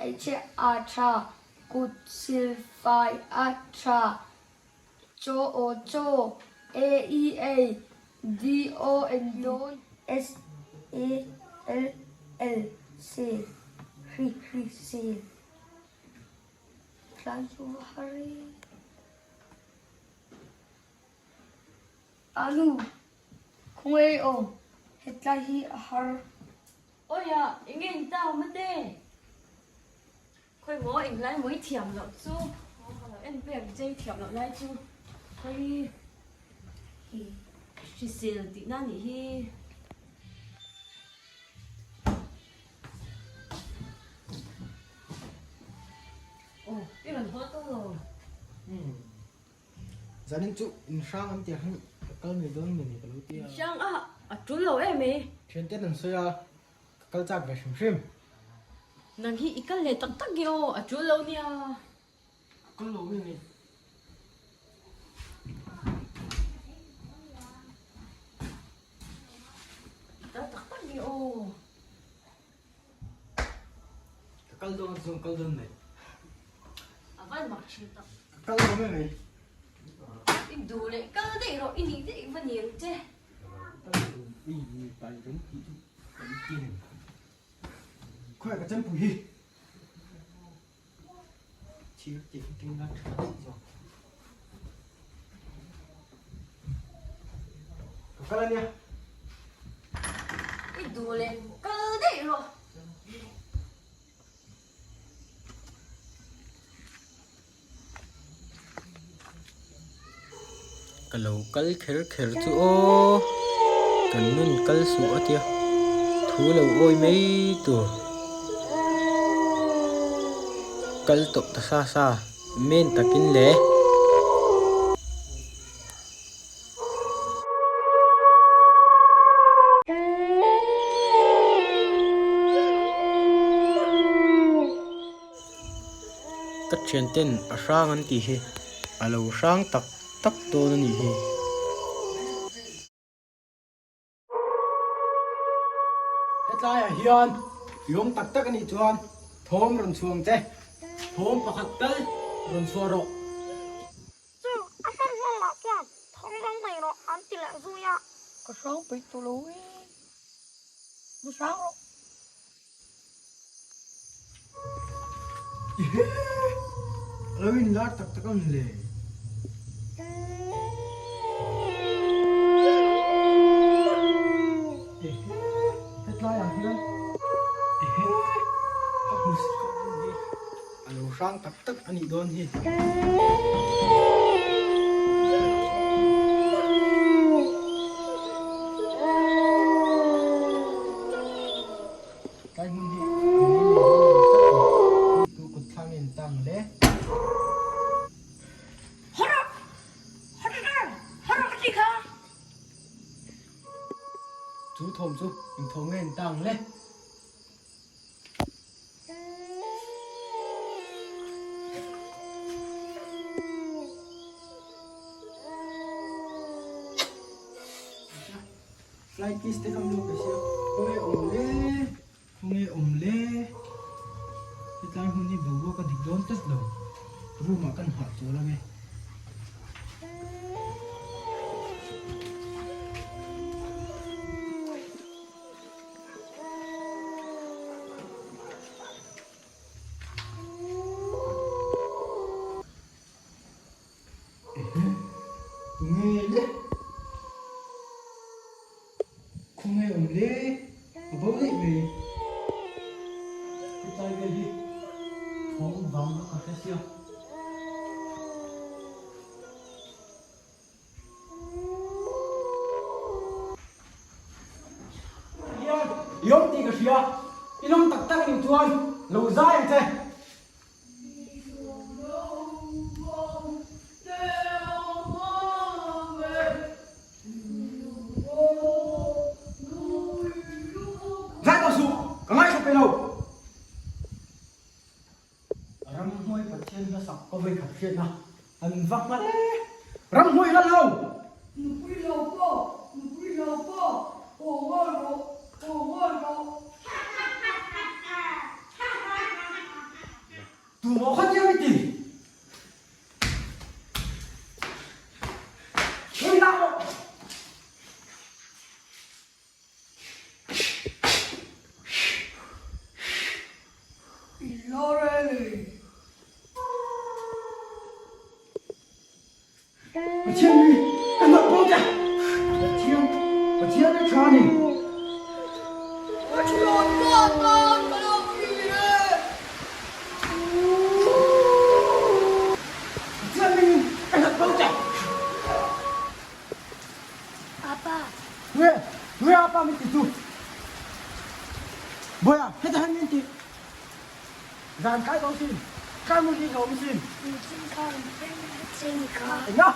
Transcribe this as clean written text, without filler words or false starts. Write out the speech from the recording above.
Ei che a tha, kut sil fai a tha, chaw aw chaw, A E ei, D O N dawn, S A L L sel, hri hri sel. Tlai chu va har e. Anu, khawngaih awm, hetlai hi a har. Awi a, enge in ta awm ate? Khawi maw eng lai maw i thiam loh chu? Aw ka lo en pek che i thiam loh lai chu. Khawi hi hrisel tihna nih hi. Aw i rawn haw tawh lo. Umm zanin chu in hrang an tih ang ka kal mai dawn nge ni ka lo ti a. Hrang a a tul lo em e. Thian ten an sawi a ka kal chak ve hrim hrim. Nang hi i kal leh tak tak nge aw a tul lo nia. Ka kal lo nge ni. I kal tak tak nge aw. Ka kal dawn chuan kal dawn mai. A van mak thin tak. Ka kal dawn mai mai. I duh leh kal daih rawh i nih daih va ni ang che. Kal dawn i ni pai reng tih chu kan ti reng. Khawiah ka chempui hi. Thir tih keng la tha daih zawk. Ka kal ania. I duh leh kal daih rawh. Ka lo kal kher kher chu aw kan nun kal suh a tia thu lo awi mai tur kal tawh ta sa sa men takin le. Ka thian ten a hrang an tih hi a lo hrang tak tak dawn a nih hi. Hetlaiah hian lawm tak tak a nih chuan thawm rawn chhuang che, thawm pakhat tal rawn chhuah rawh. Chu a hmanhmawh lah chuan thawm rawn nei rawh an ti leh zui a. Ka hrang peih tawh lo e, va hrang rawh. A lo inlar tak tak ang le. Ehe, hetlai ah hian ehe ka hmu si ka hmu hi a lo hrang tak tak a nih dawn hi. Tlai hmun hi an nei nei dawn lo tlat a ni. Tu kut thlang in tang le. Hawrah! Hawrah! Hawrah ka ti kha! Chu thawm chu eng thawm nge in tang le? Flight kiss te kam luak sia khawnge awm le khawnge awm le hetlai hmun hi boruak a dik dawn tlat lo room ah kan hah chawl ange. Ehe, tunge le? Khawnge awm le? A bo daih mai. Hetlai vel hi thawm vang a ka hre sia. Hian i awm tih ka hria, i lawm tak tak anih chuan lo zai ang che. Zai tawh suh, ka ngaithla pe lo. Ramhnuai Pathian hmasak ka vawi khat hriatna an va nghal e. Ramhnuai hlat lo! Nupui lo pawh, nupui lo pawh, aw ngawi rawh, aw ngawi rawh. Tumaw kha tia mi ti? Hei la rawh! I la reli. Pathian hi ka hnawh bo che. Pathian, Pathian a tha a ni. Pathian ka tan ka lo thin e. Pathian hmingin ka hnawh bo che. Apa. Nge, nge apa min ti chu. Bawiha, heta hian min ti. Zan kai ko sin, kai mu hi ka awm sin. Nichin khan cheng kha. Enga?